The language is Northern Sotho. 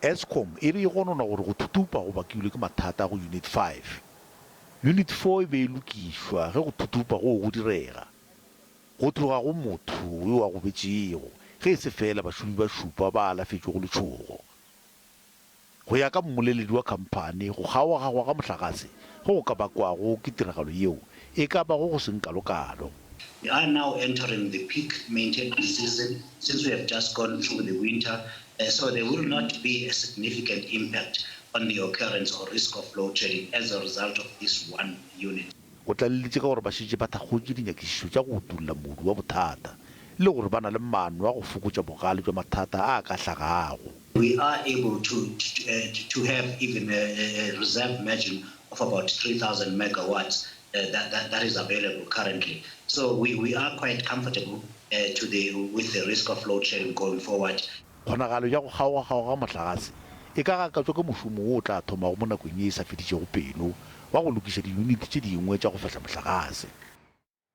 Eskom e re e gononwa gore go thuthupa go bakilwe ke mathata go Unit 5. Unit 4 e be e lokišwa ge go thuthupa goo go direga. Go tloga go motho yo a gobetšego, ge e se feela bašomi ba šupa ba alafetšwego letšhogo. Go ya ka mmoleledi wa khamphani, go kgaogagwa ga mohlagase go go ka bakwago ke tiragalo yeo e ka bago go seng kalokalo. We are now entering the peak maintenance season since we have just gone through the winter, so there will not be a significant impact on the occurrence or risk of load shedding as a result of this one unit. O tlaleleditše ka gore ba šetše ba thakgotše dinyakišišo tša go utolla modu wa bothata le gore ba na le maano a go fokotša bogale bja mathata a a ka hlagago. We are able to to have even a reserve margin of about 3000 megawatts that that that is available currently. So we we are quite comfortable to the with the risk of load shedding going forward. Kgonagalo ya go kgaogakgaoga ga mohlagase e ka gakatšwa ke mošomo wo o tla thomago mo nakong ye e sa fedišego pelo wa go lokiša diyuniti tše dingwe tša go fehla mohlagase.